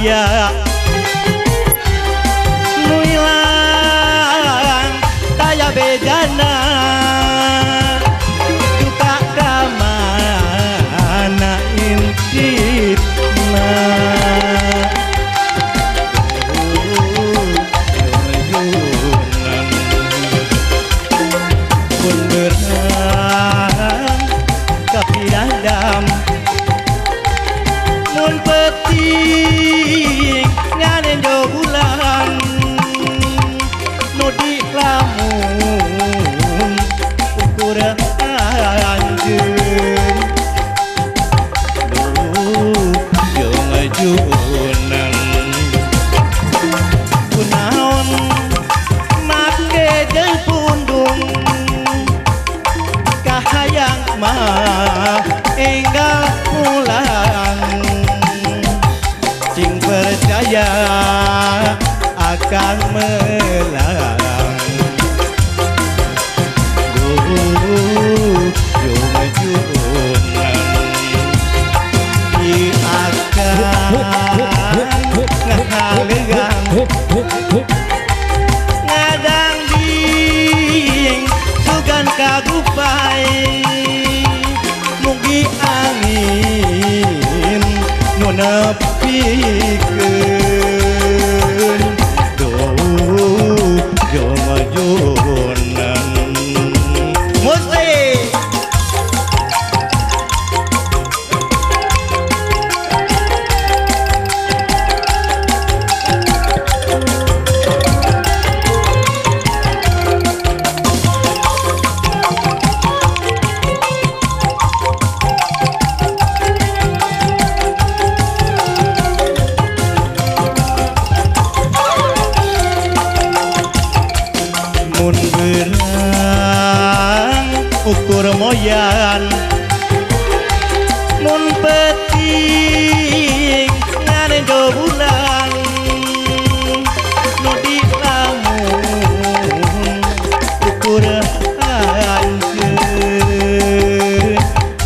aya nu ilang taya bejana duka ka mana intipna. Pun berang kapidadam mun peuting nganenjo bulan nu dilamun ukur anjeun jeung ajunan kunaon make jeung pundung kahayang mah enggal pulang cing percaya akan melarang. Duh, jujunan di akan ngahalegang ngadang ding sugan kagupai mugi angin nu nepikeun. Duh, jujunan musik. Mun beurang ukur moyan mun peuting ngarenjo bulan nu dilamun ukur anjeun.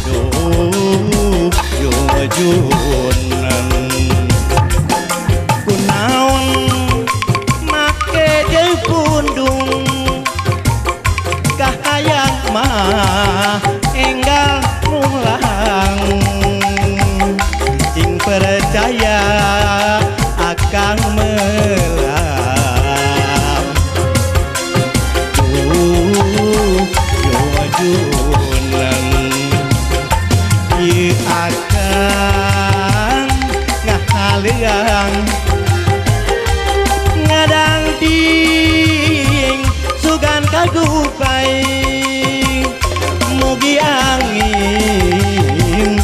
Duh, jujunan kunaon make jeung pundung kahayang mah enggal mulang cing percaya akan melang. Duh, jujunan ieu akan ngahaleang ngadang ding sugan kagupai mugi angin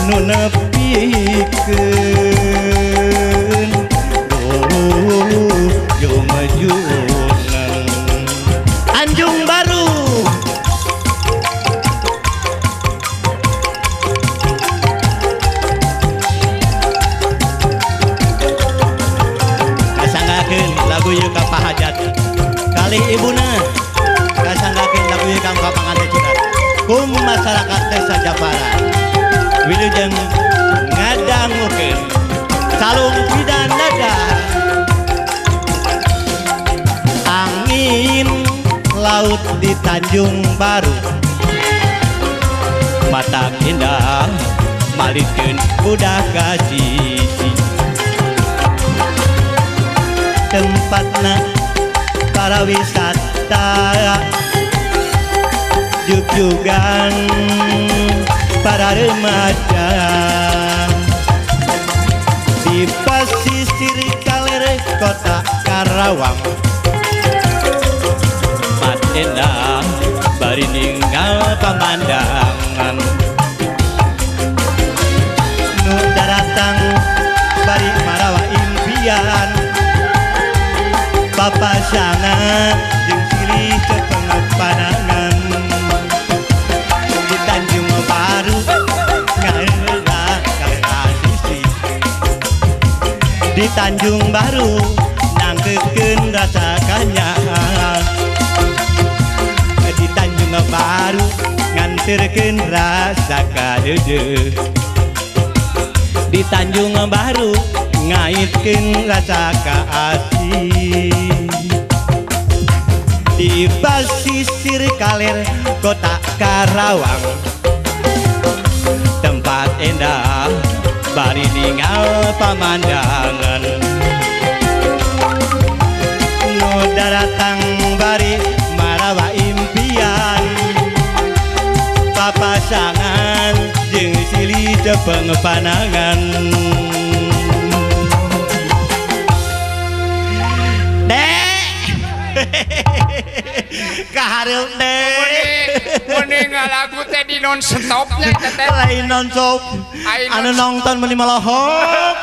nu nepikeun. Duh, jujunan Tanjung Baru. Kasanggakeun lagu ieu ka Pak Hajat kalih ibuna, kasanggakeun lagu ieu ka panganten sunat kum masyarakat Desa Japara wilujeng ngadangukeun calung pidanada. Angin laut di Tanjung Baru mata indah malikeun budak kacisi tempatna para wisata jugjugan para remaja di pasisir kaler kota Karawang mat endah bari ninggal pemandangan nu daratang bari marawa impian papasangan jeung silih cepengepanangan di Tanjung Baru ngaheula ka sisi di Tanjung Baru nangkekeun rasa kanyaah di Tanjung Baru nganterkeun rasa kadeudeuh. Di Tanjung Baru ngaitkeun rasa kaasih. Di pasisir kaler kota Karawang, tempat endah bari ningal pamandangan. Nu daratang bari marawa impian, papasangan jeung silih cepeng panangan. Kahareup deh. Mending lagu teh di non stopnya teh. Lain non stop. Anu nonton meuni molohok.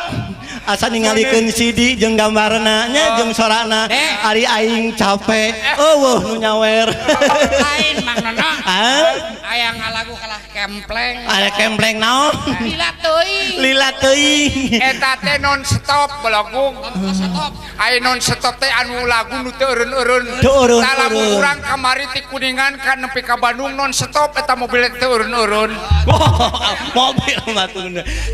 Asa ningalikeun CD jeung gambarna nya jeung sorana. Ari aing capek. Eueuh nu nyawer. Lain Mang Nono. Aya ngalagu kalah kempleng. Aya kempleng naon? Lila teuing. Lila teuing. Eta teh non stop belagung. Aya non stop teh anu lagu nu teu eureun-eureun. Teu eureun-eureun. Lamun urang kamari ti Kuningan ka nepi ka Bandung non stop eta mobil teu eureun-eureun. Mobil mah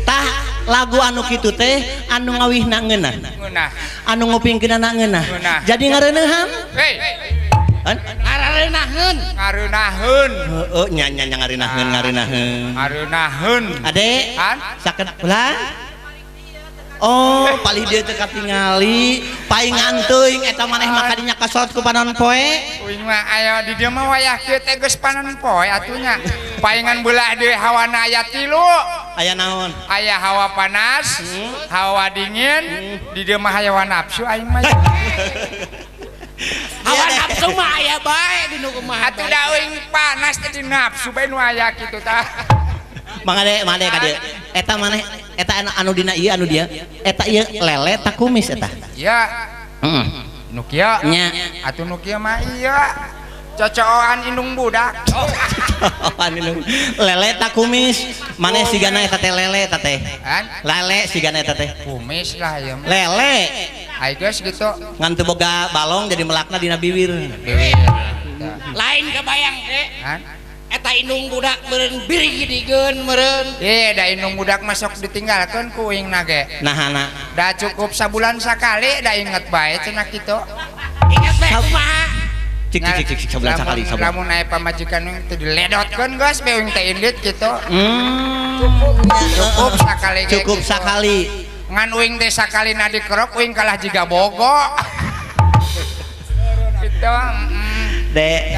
tah lagu anu kitu teh anu ngawihna ngeunah. Ngeunah. Anu ngupingkeunana ngeunah. Jadi ngareuneuhan. Hei. Ngareunaheun. Ngareunaheun. Heeh, nya nya ngareunaheun, ngareunaheun. Ngareunaheun. Ade, saket ulah. Oh, palih dieu teh katingali, paingan teuing eta maneh mah kadinya kasot ku panon poe. Uing mah aya di dieu mah wayah kieu teh geus panon poe atuh nya. Paingan beulah deui hawana aya tilu. Aya naon? Aya hawa panas, hawa dingin, di dieu mah hawa nafsu aing mah. Hawa nafsu mah aya bae di nu kumaha. Atuh da euing panas teh di nafsu bae nu aya kitu tah. Mangade, mangade ka dieu. Eta maneh eta anu dina ieu anu dia. Eta ieu lele ta kumis eta? Iya. Heeh. Nu kieu? Nya. Atuh nu kieu mah iya. Cocokan indung budak. Cocokan indung. Lele ta kumis? Maneh sigana eta teh lele eta teh. Lele sigana eta teh. Kumis lah ieu mah. Lele. Ai geus gitu. Ngan teu boga balong jadi melakna dina biwir. Biwir. Lain kebayang ge. Eta indung budak meureun biri gidigeun meureun. Da indung budak mah sok ditinggalkeun ku uingna ge. Nahana. Da cukup sabulan sakali da inget bae cenah kitu. Inget bae kumaha? Cik cik cik cik sabulan sakali sabulan. Lamun aya pamajikan uing teh diledotkeun geus bae uing teh indit kitu. Cukup sakali ge. Cukup sakali. Ngan uing teh sakalina dikerok uing kalah jiga bogo. Kitu. Dek,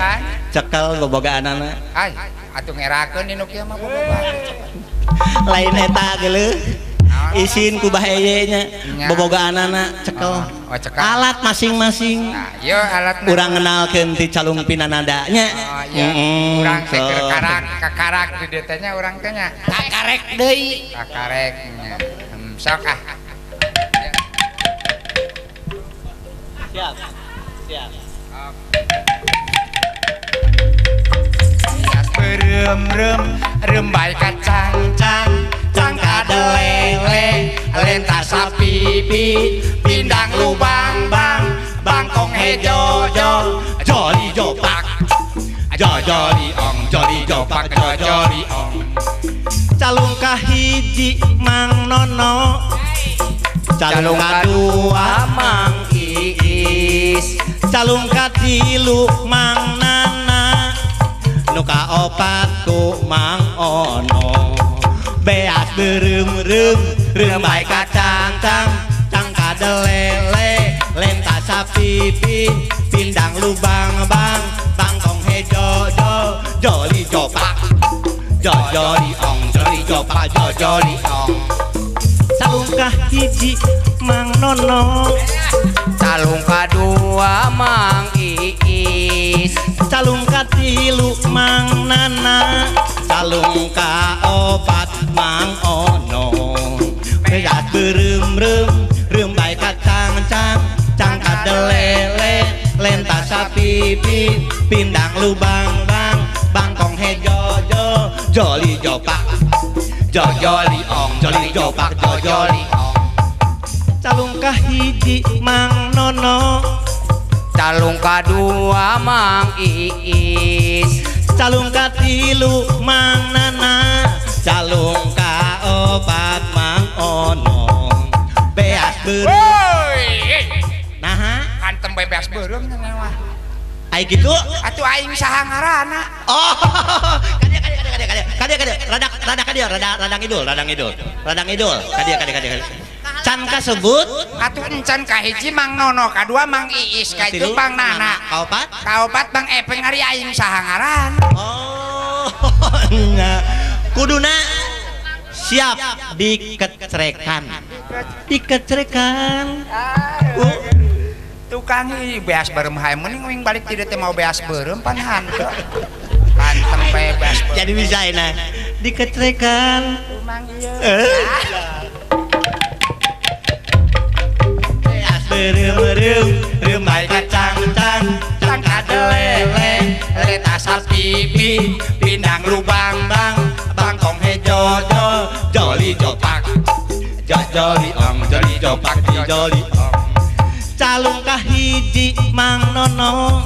cekel bobogaanana. Ay, atuh ngerakeun di nu kieu mah bobogaan. Lain eta geuleuh. Isin ku baheye nya bobogaanana cekel. Oh, cekel. Alat masing-masing. Nah, ieu alatna. Urang ngenalkeun ti calung pinanada nya. Oh, iya. Urang teh keur karak, kakarak di dieu teh nya urang teh nya. Kakarek deui. Kakarek nya. Sok ah. Siap. Siap. Rem-rem rembai kacang-cang cangka delele lenta sapi pi pindang lubang bang bangkong hejo jo joli jopak jojoli ong joli jopak jojoli ong. Calung kahiji Mang Nono, calung kadua Mang Iis, calung katilu Mang Nana, nu kaopat ku Mang Ono. Beas beureum-reum reumbai kacang-cang cangka delele lenta sapi pi pindang lubang bang bangkong hejo jo joli jopak jojoli ong joli jopak jojoli ong. Calung kahiji Mang Nono, calung kadua Mang Iis, calung katilu Mang Nana, calung kaopat Mang Ono. Beas beureum-reum reumbai kacang-cang cangka delele lenta sapi pi pindang lubang bang bangkong hejo jo joli jopak jojoli ong joli jopak jojoli ong. Calung kahiji Mang Nono, calung kadua Mang Iis, calung katilu Mang Nana, calung kaopat Mang beas beureum nya mah. Ai kitu? Atuh aing saha ngaranna? Oh, kadieu kadieu kadieu kadieu. Kadieu kadieu. Rada rada kadieu, rada rada ngidul, rada ngidul. Rada ngidul. Kadieu kadieu kadieu. Can kasebut atuh encan kahiji Mang Nono, kadua Mang Iis, katilu Mang Nana. Kaopat? Kaopat Bang Epeng ari aing saha ngaran? Oh, nya. Kuduna siap dikecrekan. Dikecrekan. Tukang ieu beas beureum hae mending uing balik ti dieu teh mau beas beureum pan hanteu. Pantem bae beas beureum. Jadi bisa enak dikecrekan. Mang ieu. Beas beureum-beureum, reumai kacang-cang, cang kadelele, letasar pipi, pindang lubang bang, bangkong hejo jo, joli jopak. Joli ong, joli jopak, joli ong. Calung kahiji Mang Nono,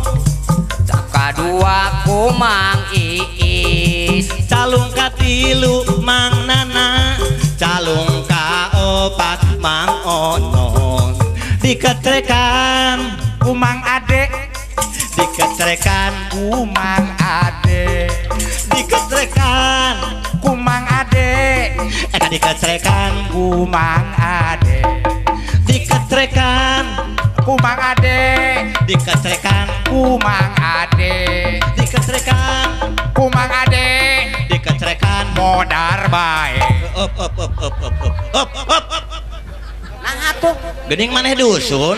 kadua ku Mang Iis, calung katilu Mang Nana, calung kaopat Mang Ono. Dikecrekan ku Mang Ade, dikecrekan ku Mang Ade, dikecrekan ku Mang Ade, eta dikecrekan ku Mang Ade, dikecrekan ku Mang Ade, dikecrekan ku Mang Ade, dikecrekan ku Mang Ade, dikecrekan modar bae. Up up up up up up up up. Nah atuh geuning maneh dusun.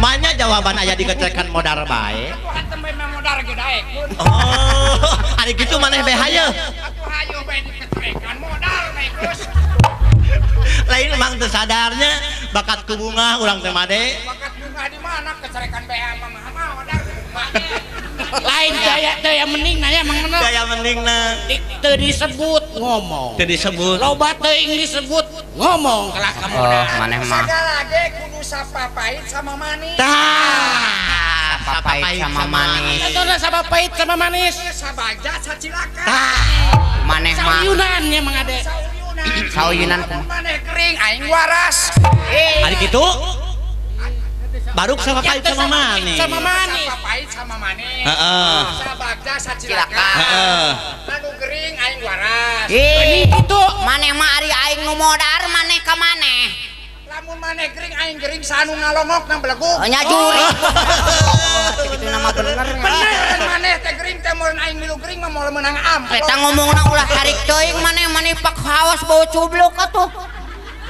Manya jawaban aya dikecrekan modar bae. Oh, ari kitu maneh bae hayu. Atuh hayu bae dikecrekan modar bae geus. Lain emang teu sadarnya bakat ku bunga urang teh made. Bakat bunga di mana kecerekan bae mah modar. Lain daya daya mending nanya Mang Nono. Daya mending na. Teu disebut ngomong. Teu disebut. Loba teuing disebut ngomong kalah ka modar. Oh, maneh mah. Sagala ge kudu sapapait sama manis. Tah, sapapait sama manis. Contohna sapapait sama manis. Sabaja sacilaka. Tah, maneh mah. Sauyunan nya Mang Ade. Sauyunan maneh kering aing waras. Ari kitu? Baruk sama pahit sama manis. Sama manis. Sama pahit sama manis. Heeh. Sabagja sacilaka. Heeh. Anu gering aing waras. Ih, kitu. Maneh mah ari aing nu modar maneh ka maneh. Lamun maneh gering aing gering sanu ngalongok nang belegug. Nya juri. Kitu nama bener. Bener maneh teh gering teh mun aing milu gering mah moal meunang amplop. Eta ngomongna ulah tarik teuing maneh maneh pak haos bau cubluk atuh.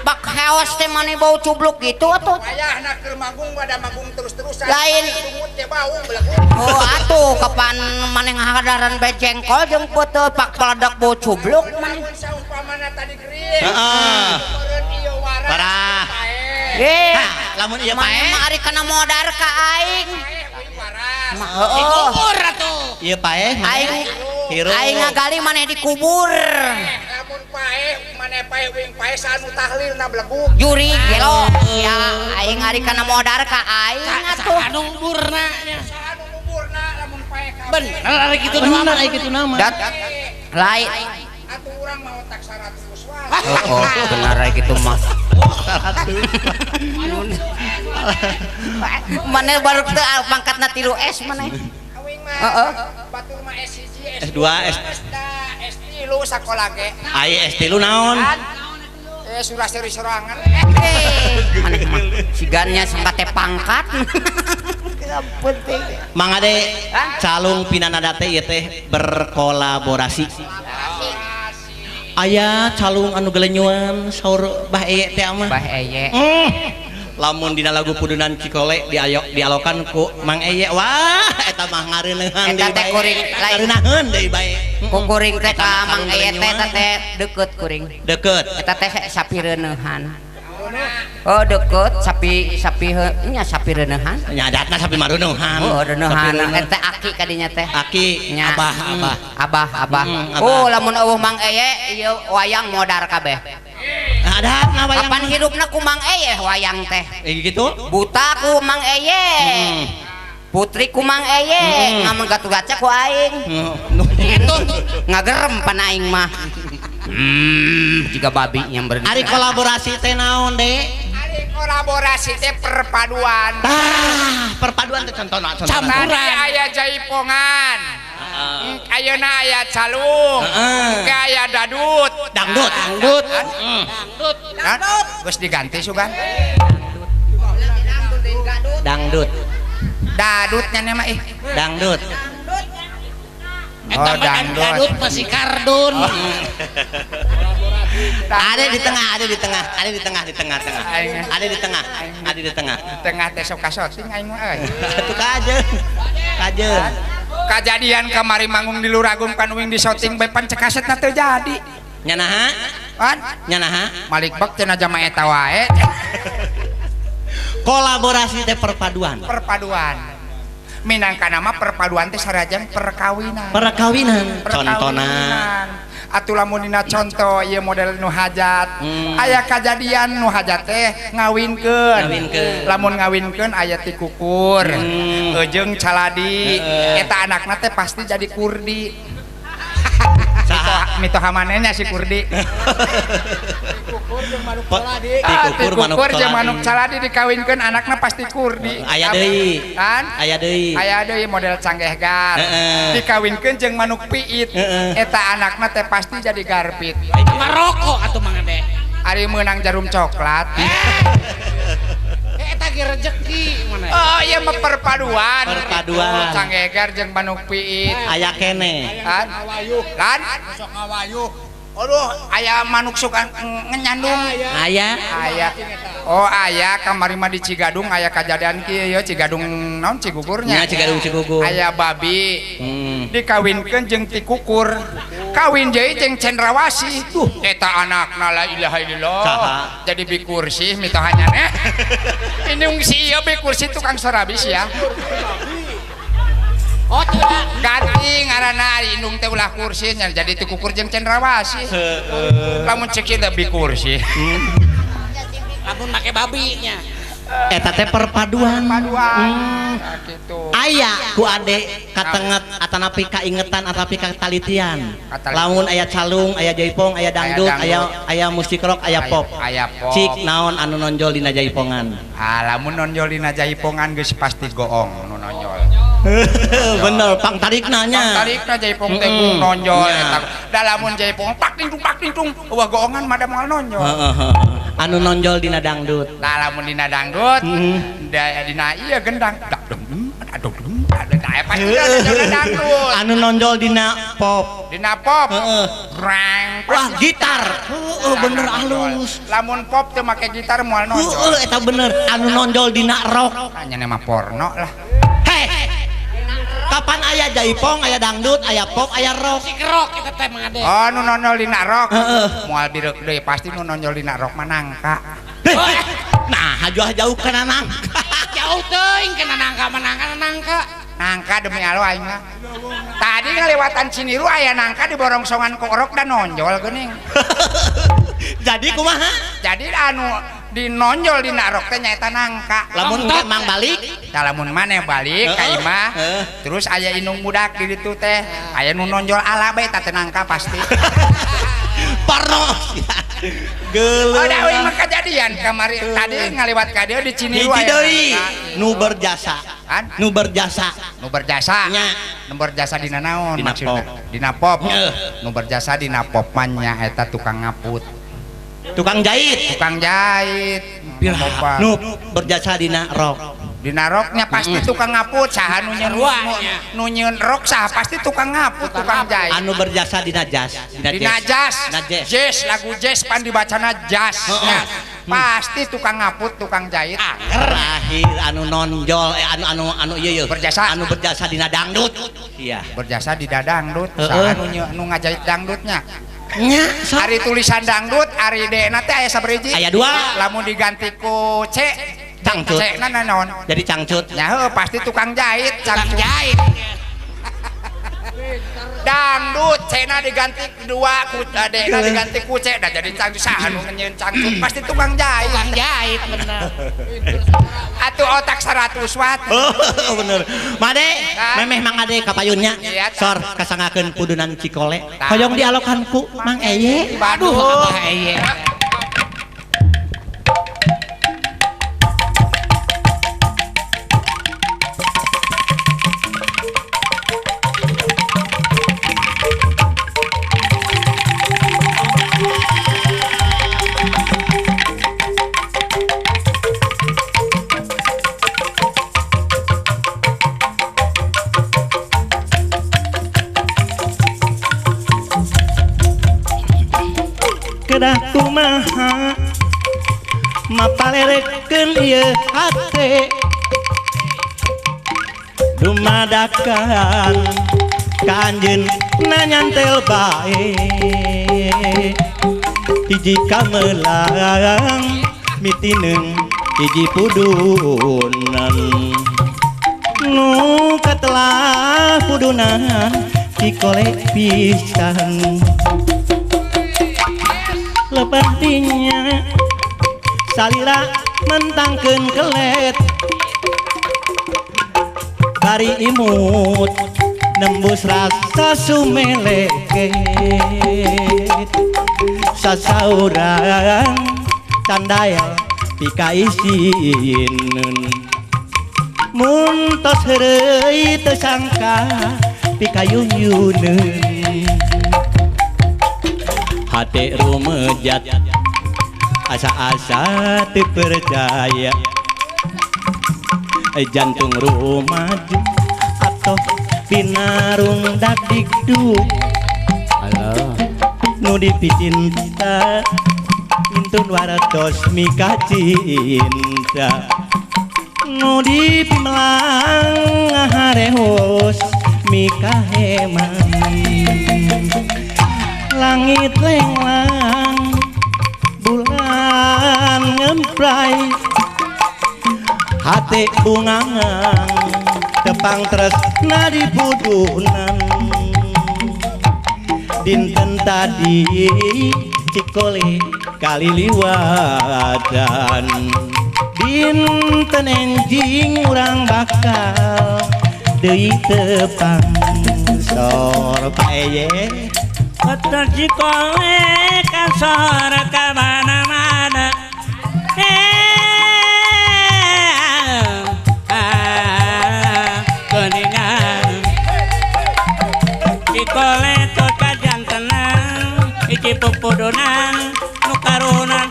Bak heos teh maneh bau cubluk gitu atuh. Wayahna keur manggung pada manggung terus-terusan. Lain sungut teh bau belegug. Oh atuh kapan maneh ngahadaran bae jengkol jeung peuteuh pak peledak bau cubluk maneh. Lamun saumpamana tadi gering. Heeh. Meureun ieu waras. Parah. Eh, lamun ieu paeh mah ari kana modar ka aing. Heeh. Dikubur atuh. Ieu paeh aing aing ngagali maneh dikubur. Lamun paeh maneh paeh wing paeh sanu tahlil na belegug. Juri gelo ya aing ari kana modar ka aing atuh. Anu nguburna nya. Anu nguburna lamun paeh ka. Bener ari kitu nama. Bener ari kitu nama. Dat lain atuh urang mau tak 100 wae. Oh, bener ari kitu mah. Maneh baru teu pangkatna 3 S maneh. Heeh. Batur mah S1, S2, S S3 sakola ge. Ai S3 naon? Surah seri sorangan. Maneh mah sigannya sangka teh pangkat. Mang Ade, calung pinanada teh ieu teh berkolaborasi. Aya calung anu gelenyuan saur Bah Eye teh mah. Bah Eye. Lamun dina lagu Pudunan Cikole dialokan ku Mang Eye, wah eta mah ngareuneuhan eta teh kuring ngareuneuhan deui bae. Ku kuring teh ka Mang Eye teh eta teh deukeut kuring. Deukeut. Eta teh sapi reuneuhan. Oh deukeut sapi sapi nya sapi reuneuhan. Nya adatna sapi mareunuhan. Oh reuneuhan eta aki kadinya teh. Aki nya. Abah abah. Abah abah. Oh lamun eueuh Mang Eye ieu wayang modar kabeh. Adatna wayang. Kapan hidupna ku Mang Eye wayang teh? Gitu? Buta ku Mang Eye. Putri ku Mang Eye, ngamun gatu-gaca ku aing. Ngagerem pan aing mah. Jika babi yang berani. Ari kolaborasi teh naon, Dek? Ari Kolaborasi teh perpaduan. Tah, perpaduan teh contohna contohna. Tadi aya jaipongan. Ayeuna aya calung. Engke aya dadut. Dangdut. Dangdut. Dangdut. Dangdut. Geus diganti sugan. Dangdut. Dadut nya mah ih. Dangdut. Eta Oh, mah dangdut. dangdut masih kardun. Ada di tengah, ada di tengah, ada di tengah, di tengah, tengah. Aing. Ada di tengah, ada di tengah. Tengah teh sok kasoting aing mah euy. Atuh kajeun. Kajeun. Kajadian kamari manggung di Luragung kan uing di syuting bae pan cek kasetna teu jadi. Nya naha? Kan Nya naha? Malik bek cenah jama eta wae. Kolaborasi teh perpaduan. Perpaduan. Minangka nama perpaduan teh sarajang perkawinan. Perkawinan. Contona. Atuh lamun dina conto ieu model nu hajat. Aya kajadian nu hajat teh ngawinkeun. Ngawinkeun. Lamun ngawinkeun aya ti kukur. Jeung caladi. Eta anakna teh pasti jadi kurdi. Saha? Mitoha manehnya si kurdi. Ti Kukur jeung manuk caladi dikawinkeun anakna pasti kurdi. Aya deui. Kan? Aya deui. Aya deui model canggehgar. Dikawinkeun jeung manuk piit. Eta anakna teh pasti jadi garpit. Maroko atuh Mang Ade. Ari meunang jarum coklat. Eta ge rezeki mana. Oh iya mah perpaduan. Perpaduan. Canggegar jeung manuk piit. Aya kene. Kan? Kan? Sok ngawayuh. Aduh, aya manuk suka ngenyandung. Aya. Aya. Oh, aya kamari mah di Cigadung aya kajadian kieu ye Cigadung naon Cigugurnya. Nya Cigadung Cigugur. Aya babi. Dikawinkeun jeung ti kukur. Kawin deui jeung cendrawasih. Eta anakna la ilaha illallah. Saha? Jadi bikursih mitohanya eh. Indung si ieu bikursih tukang sorabis ya. Oh, tidak. Ganti ngaranna indung teh ulah kursi nya jadi ti kukur jeung cendrawasih. Lamun cek ieu teh bikursih. Lamun make babi nya. Eta teh perpaduan. Perpaduan. Nah, gitu. Aya ku ade katenget atanapi kaingetan atanapi katalitian. Lamun aya calung, aya jaipong, aya dangdut, aya musik rock, aya pop. Aya pop. Cik naon anu nonjol dina jaipongan? Ah, lamun nonjol dina jaipongan geus pasti goong nu nonjol. Bener, pang tarikna nya. Pang tarikna jaipong teh nonjol eta. Da lamun jaipong pak tingtung eueuh goongan mah da moal nonjol. Anu nonjol dina dangdut. Nah, lamun dina dangdut, dina ieu gendang. Dak dong, aduh dong, ada pasti dangdut. Anu nonjol dina pop. Dina pop. Rang. Wah, gitar. Heeh, bener halus. Lamun pop teu make gitar moal nonjol. Heeh, eta bener. Anu nonjol dina rock. Nya mah porno lah. Heh. Kapan aya jaipong, aya dangdut, aya pop, aya rock. Si rock eta teh Mang Ade. Oh, nu nonjol dina rock. Moal bireuk deui, pasti nu nonjol dina rock mah nangka. Nah, jauh kana nangka. Jauh teuing kana nangka mah nangka. Nangka demi Allah aing mah. Tadi ngalewatan Ciniru aya nangka di borongsongan ku orok dan nonjol geuning. Jadi kumaha? Jadi anu dinonjol dina rok teh nyaeta nangka. Lamun engke mang balik, tah lamun maneh balik ka imah, terus aya indung budak di ditu teh, aya nu nonjol ala bae tah teh nangka pasti. Parno. Geuleuh. Oh, da euy mah kajadian kamari tadi ngaliwat ka dieu di Ciniru aya. Hiji deui nu berjasa. Kan? Nu berjasa. Nu berjasa. Nya. Nu berjasa dina naon maksudna? Dina pop. Nu berjasa dina pop mah nya eta tukang ngaput. Tukang jahit. Tukang jahit. Nu berjasa dina rock. Dina rocknya pasti tukang ngaput, saha nu nyeun rock saha pasti tukang ngaput, tukang jahit. Anu berjasa dina jas. Dina jas. Jazz, lagu jazz pan dibacana jas. Pasti tukang ngaput, tukang jahit. Terakhir anu nonjol anu anu ieu yeuh. Berjasa. Anu berjasa dina dangdut. Iya. Berjasa dina dangdut, saha nu ngajahit dangdutnya. Nya, ari tulisan dangdut, ari D-na teh aya sabaraha? Aya dua. Lamun diganti ku C, cangcut. C na naon? Jadi cangcut. Nya heuh pasti tukang jahit, tukang jahit. Dangdut C na diganti dua ku D na diganti ku C dah jadi cangcut. Saha nu nyeun cangcut pasti tukang jahit. Tukang jahit bener. Atuh otak 100 watt. Oh, bener. Made, memeh Mang Ade kapayunnya. Sor kasangakeun pudunan Cikole. Hoyong dialokan ku Mang Eye. Aduh, Abah Eye. Kedah kumaha mapalerekeun ieu hate dumadakan ka anjeun nanyantel bae hiji kamelang mitineung hiji pudunan nu katelah pudunan Cikole pisan lebah dinya salira mentangkeun kelet bari imut nembus rasa sumeleket sasauran candaya pikaisineun mun tos heureuy teu sangka pikayunyuneun hate rumejat asa-asa teu percaya jantung rumaju atau binarung dakdikduk Alah nu dipicinta intun wartos mika cinta nu dipimelang ngaharehos mika heman langit lenglang bulan ngemprai hate bungangan tepang tresna di pudunan dinten tadi Cikole kaliliwatan dinten enjing urang bakal deui tepang sor paeye Betul Cikole kasor ka mana-mana kuningan Cikole tot kajantenan hiji pupudunan nu karunan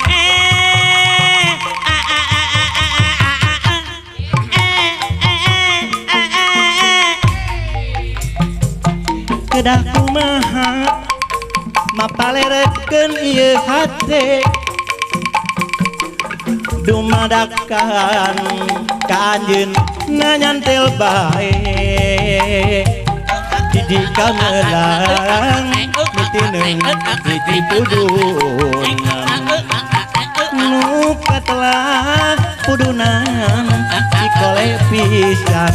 kedah kumaha mapalerekeun ieu hate dumadakan ka anjeun nanyantel bae hiji kamelang mitineung hiji pudunan nu katelah pudunan Cikole pisan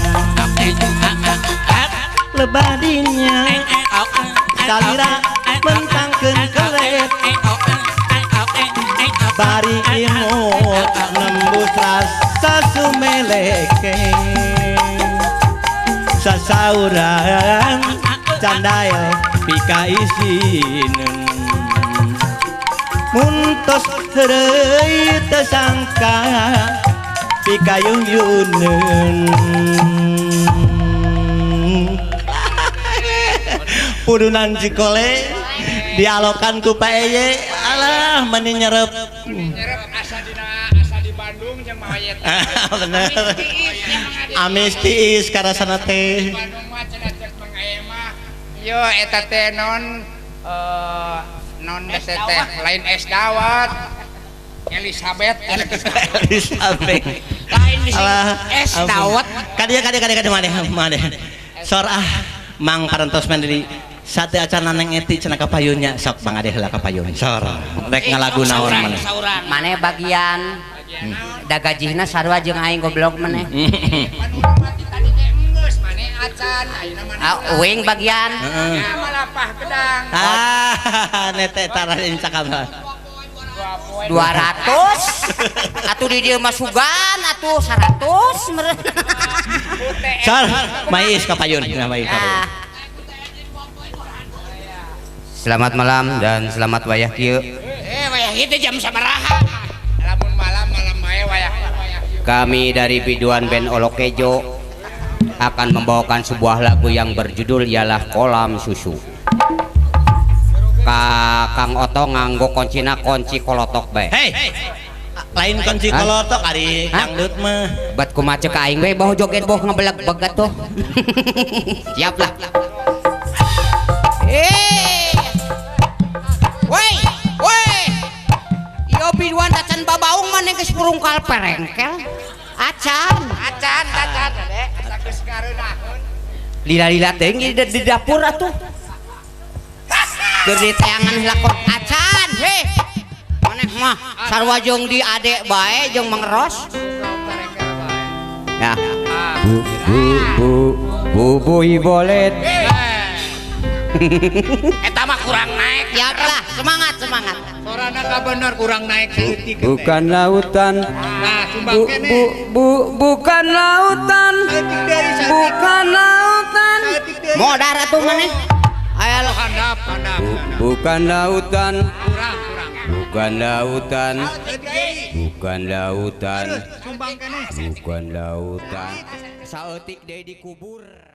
lebah dinya salira mentangkeun kelet bari imut nembus rasa sumeleke sasauran candael pikaisineun mun tos heureuy teu sangka pikayunyuneun pudunan Cikole dialokan ku Pak Eye alah meni nyerep asa dina asa di Bandung jeung Mayet bener amis tiis karasana teh Bandung mah cenah cek Mang Eye mah yo eta teh non non teh lain es dawet Elizabeth Elizabeth lain di es dawet kadieu kadieu kadieu maneh maneh sor ah Mang parantos mandiri sate acan neng eti cenah kapayunnya sok Bang Ade heula kapayun sor rek ngalagu naon maneh maneh bagian da gajihna sarua jeung aing goblok maneh tadi teh enggeus maneh acan ayeuna maneh uing bagian heeh malapah gedang ah nete tara incak abah 200 atuh di dieu mah sugan atuh 100 meureun sor mais kapayun mais kapayun. Selamat malam dan selamat wayah kieu. Wayah kieu teh jam sabaraha? Lamun malam malam bae wayah. Kami dari Biduan Band Olokejo akan membawakan sebuah lagu yang berjudul ialah Kolam Susu. Kang Oto nganggo koncina kunci kolotok bae. Hei. Lain kunci kolotok ari dangdut mah. Bet kumaha ceuk aing we boh joget boh ngebeleg-beg atuh. Siap lah. Woi, woi. tungkal perengkel. Acan. Acan, acan deh. Asa geus ngareunahun. Lila-lila teh di dapur atuh. Keur diteangan heula kok acan, heh. Maneh mah sarua jeung di adek bae jeung mangeros. Ya. Bu bu bu bubui bolet. Eta mah kurang naik. Ya lah, semangat semangat. Sorana ka bener kurang naik saeutik. Bukan lautan. Nah, sumbang Bu kene. bu bu bukan lautan. Bukan lautan. Modar atuh maneh. Aya lo Handap, handap. Bukan lautan. Kurang, kurang. Bukan lautan. Bukan lautan. Sumbang kene. Bukan lautan. Saeutik deui dikubur.